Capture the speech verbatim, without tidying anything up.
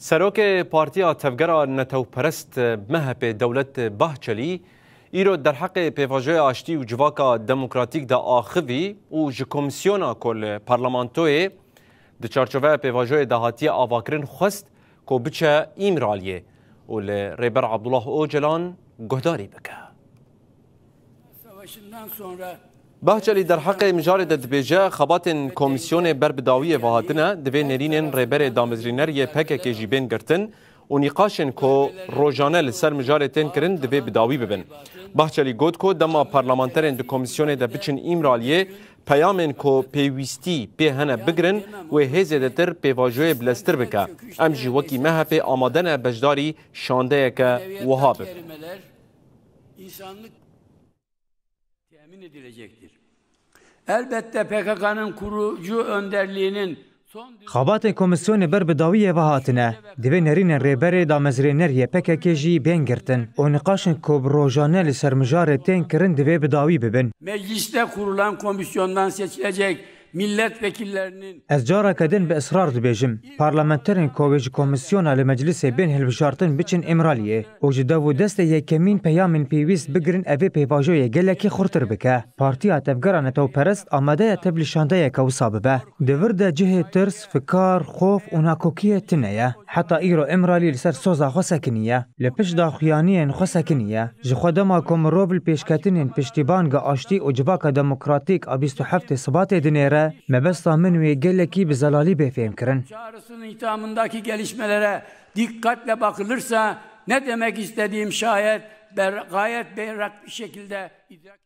Serokê Partiya Tevgera Netewperest M H P Dewlet Bahçelî îro derheqê pêvajoya aştî û civaka demokratîk de axivî û ji komîsyona ku li parlamentoyê di çarçoveya pêvajoyê de hatiye avakirin xwest ku biçe Îmraliyê û li Rêber Abdullah Ocalan guhdarî bike. Savaşından sonra Bahçelî derheqê mijarê de dibêje, xebatên komîsyonê ber bi dawiyê ve hatine, divê nerînên rêberê damezrîner yê P K K jî bên girtin û nîqaşên ku rojane li ser mijarê tên kirin divê bi dawî bibin. Bahçelî got ku dema parlamenterên di komîsyonê de biçin Îmraliyê, peyamên ku pêwîstî pê hene bigirin wê hê zêdetir pêvajoyê bileztir bike. Em jî wekî M H P amade ne beşdarî şandeyeke wiha bibin. İnsanlık temin edilecektir. Elbette P K K'nın kurucu önderliğinin son Xebatên komîsyonê ber bi dawiyê ve hatine. Divê nerînên rêberê damezrêner yê P K K jî bên girtin û nîqaşên ku bi rojane li ser mijarê tên kirin divê bi dawî bibin. Mecliste kurulan komisyondan seçilecek milletvekillerinin Ez careke din bi israr dibêjim, parlamenterên ku wê ji komîsyona li meclisê bên hilbijartin biçin Îmraliyê û ji dev û destê yekemîn peyamên pêwîst bigirin, evê pêvajoyê gelekî xurtir bike. Partiya Tevgera Netewperest amade ye tevlîşandeyeke wisa bibe. Di vir de cihê tirs, fikar, xof û nakokiyê tune ye. Heta îro Îmralî li ser soza xwe sekiniye. Li pişt daxuyaniyên xwe sekiniye. Ji xwe dema ku mirov li pêşketinên piştîbanga aştî û civaka demokratîk a bîst û heftê Sibatê dinêre, mebesta min wê gelekî bi zelalî bê fêhmkirin. Çağrısının ihtiyamındaki gelişmelere dikkatle bakılırsa ne demek istediğim şayet ber-, gayet berrak bir şekilde idrak